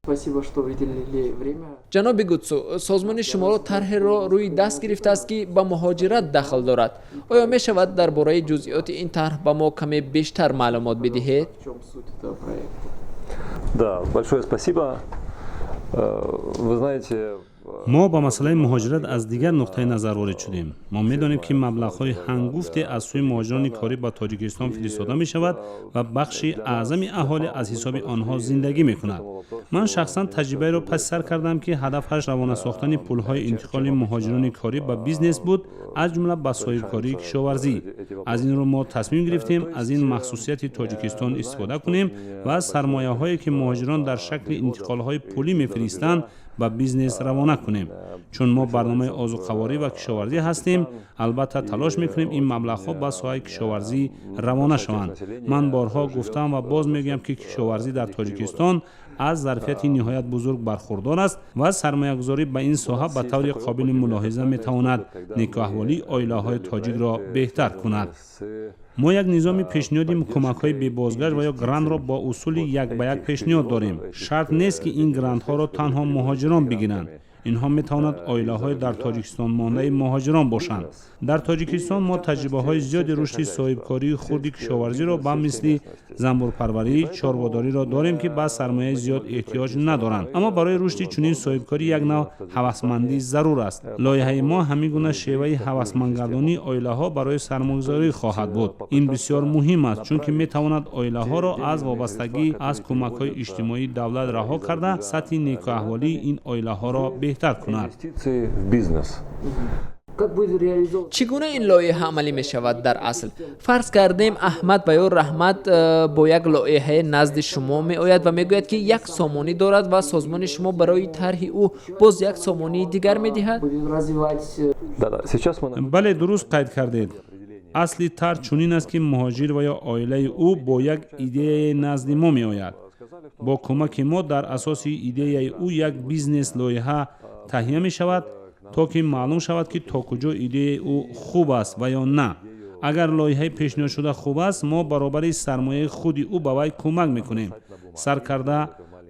Спасибо, что выделили время. Ҷаноби Гутсу, созмони шуморо тарҳеро рӯи даст гирифтааст, ки ба муҳоҷират дахл дорад. Оё мешавад дар бораи ҷузъиёти ин тарҳ ба мо каме бештар маълумот бидиҳед? В чем суть этого проекта? Да, большое спасибо. Вы знаете, Мо ба масъалаи муҳоҷират аз дигар нуқтаи назар ворид шудем. Мо медонем, ки маблағҳои ҳангуфте аз сӯи муҳоҷирони корӣ ба Тоҷикистон фиристода мешавад ва бахши аъзами аҳолӣ аз ҳисоби онҳо зиндагӣ мекунад. Ман шахсан таҷрибаеро паси сар кардам, ки ҳадафаш равона сохтани пулҳои интиқоли муҳоҷирони корӣ ба бизнес буд, аз ҷумла ба соҳибкории кишоварзӣ. Аз ин рӯ мо тасмим гирифтем аз ин махсусияти Тоҷикистон истифода кунем ва сармояҳое, ки муҳоҷирон дар шакли интиқолҳои пулӣ мефиристанд, ба бизнес равона кунем. Чун мо барномаи озуқаворӣ ва кишоварзӣ ҳастем, албатта, талош мекунем ин маблағҳо ба соҳаи кишоварзӣ равона шаванд. Ман борҳо гуфтам ва боз мегӯям, ки кишоварзӣ дар Тоҷикистон аз зарфияти ниҳоят бузург бархурдор аст ва сармоягузорӣ ба ин соҳа ба таври қобили мулоҳиза метавонад некуаҳволии оилаҳои тоҷикро беҳтар кунад. Мо як низоми пешниҳоди кӯмакҳои бебозгашт ва ё грантро бо усули як ба як пешниҳод дорем. Шарт нест, ки ин грантҳоро танҳо муҳоҷирон бигиранд. Инҳо метавонад оилаҳои дар Тоҷикистон мондаи муҳоҷирон бошанд. Дар Тоҷикистон мо таҷрибаҳои зиёди рушди соҳибкории хурди кишоварзиро ба мисли занбурпарварӣ, чорводориро дорем, ки ба сармояи зиёд эҳтиёҷ надоранд, аммо барои рушди чунин соҳибкорӣ як нав ҳавасмандӣ зарур аст. Лоиҳаи мо ҳамин гуна шеваи ҳавасмандгардонии оилаҳо барои сармоягузорӣ хоҳад буд. Ин бисёр муҳим аст, чунки метавонад оилаҳоро аз вобастагӣ аз кӯмакҳои иҷтимоии давлат раҳо карда, сатҳи некуаҳволии ин оилаҳоро беҳтар кунад. Инвестиции в бизнес. Как будет реализован? Чӣ гуна ин лоиҳа амалӣ мешавад дар асл? Фарз кардем, Аҳмад ва ё Раҳмат бо як лоиҳае назди шумо меояд ва мегӯяд, ки 1 сомонӣ дорад ва созмони шумо барои тарҳи ӯ боз 1 сомонии дигар медиҳад. Будет развивать Да-да, сейчас мы Бале, дуруст қайд кардед. Асли тарҳ чунин аст, ки муҳоҷир ва ё оилаи ӯ бо як идеяе назди мо меояд. Бо кӯмаки мо дар асоси идеяи ӯ як бизнес лоиҳа таҳия мешавад, то ки маълум шавад, ки то куҷо идеяи ӯ хуб аст ва ё на. Агар лоиҳаи пешниҳодшуда хуб аст, мо баробари сармояи худи ӯ ба вай кӯмак мекунем, сар карда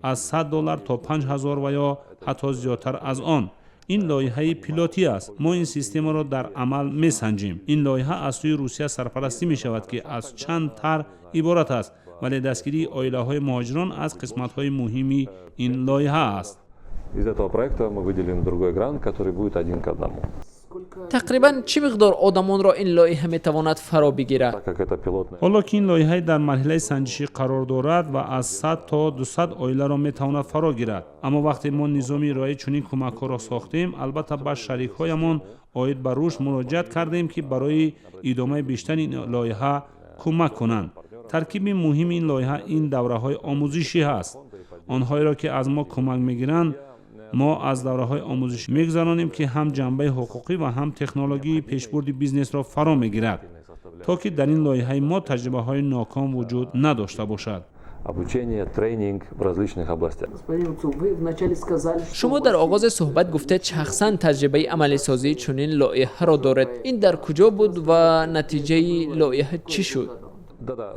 аз 100 доллар то 5000 ва ё ҳатто зиёдтар аз он. Ин лоиҳаи пилотӣ аст. Мо ин системаро дар амал месанҷем. Ин лоиҳа аз сӯи Русия сарпарастӣ мешавад, ки аз чанд тарҳ иборат аст, вале дастгирии оилаҳои муҳоҷирон аз қисматҳои муҳими ин лоиҳа аст. Из этого проекта мы выделим другой грант, который будет один к одному. Тақрибан чӣ миқдор одамонро ин лоиҳа метавонад фаро бигирад? Так как это пилотный Ҳоло ки ин лоиҳаи дар марҳилаи санҷишӣ қарор дорад ва аз 100 то 200 оиларо метавонад фаро гирад. Аммо вақте мо низоми ироаи чунин кӯмакҳоро сохтем, албатта, ба шарикҳоямон оид ба рушд муроҷиат кардем, ки барои идомаи бештари ин лоиҳа кӯмак кунанд. Таркиби муҳими ин лоиҳа ин давраҳои омӯзишӣ ҳаст. Онҳоеро, ки аз мо кӯмак мегиранд, мо аз давраҳои омӯзишӣ мегузаронем, ки ҳам ҷанбаи ҳуқуқӣ ва ҳам технологии пешбурди бизнесро фаро мегирад, то ки дар ин лоиҳаи мо таҷрибаҳои ноком вуҷуд надошта бошад. Обучение, тренинг в различных областях. Господин Уцу, вы вначале сказали, что Шумо дар оғози суҳбат гуфтед, шахсан таҷрибаи амалисозии чунин лоиҳаро доред. Ин дар куҷо буд ва натиҷаи лоиҳа чӣ шуд? Да-да,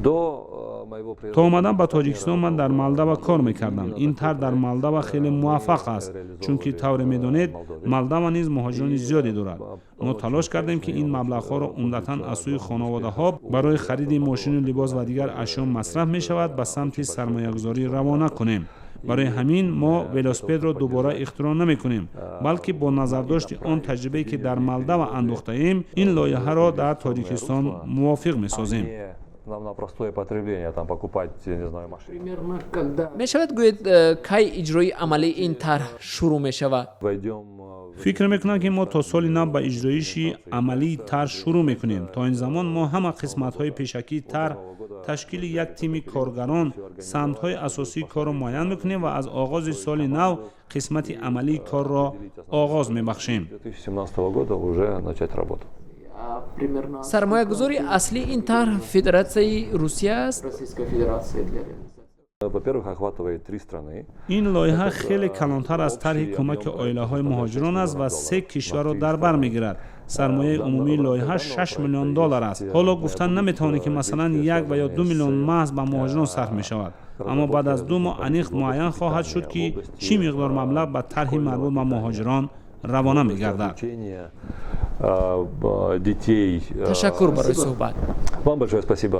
до моего приезда То омадан ба Тоҷикистон ман дар Молдова кор мекардам. Ин тарҳ дар Молдова хеле муваффақ аст, чунки, тавре медонед, Молдова низ муҳоҷирони зиёде дорад. Мо талош кардем, ки ин маблағҳоро умдатан аз сӯи хонаводаҳо барои хариди мошину либос ва дигар ашё масраф мешавад, ба самти сармоягузорӣ равона кунем. Барои ҳамин мо велосипедро дубора ихтироъ намекунем, балки бо назардошти он таҷрибае, ки дар Молдова андӯхтаем, ин лоиҳаро дар Тоҷикистон мувофиқ месозем. Нам на простое потребление, там покупать, я не знаю, машину. Примерно когда? Мешавад гӯед, кай иҷрои амалии ин тарҳ шурӯъ мешавад? Войдем Фикр мекунам, ки мо то соли нав ба иҷроиши амалии тарҳ шурӯъ мекунем. То ин замон мо ҳама қисматҳои пешакии тарҳ, ташкили як тими коргарон, самтҳои асосии корро муайян мекунем ва аз оғози соли нав қисмати амалии корро оғоз мебахшем. 2017 года уже начать работу. А примерно Сармоягузори аслии ин тарҳ Федератсияи Русия аст? Российская Федерация для реализации. Во-первых, охватывает три страны. Ин лоиҳа хеле калонтар аз тарҳи кӯмаки оилаҳои муҳоҷирон аст ва се кишварро дар бар мегирад. Сармояи умумии лоиҳа 6 миллион доллар аст. Ҳоло гуфтан наметавонем, ки масалан 1 ва ё 2 миллион маҳз ба муҳоҷирон сарф мешавад, аммо баъд аз 2 моҳ аниқ муайян хоҳад шуд, ки чӣ миқдор маблағ ба тарҳи марбут ба муҳоҷирон равона мегардад. Детей. Ташаккур барои суҳбат. Вам большое спасибо.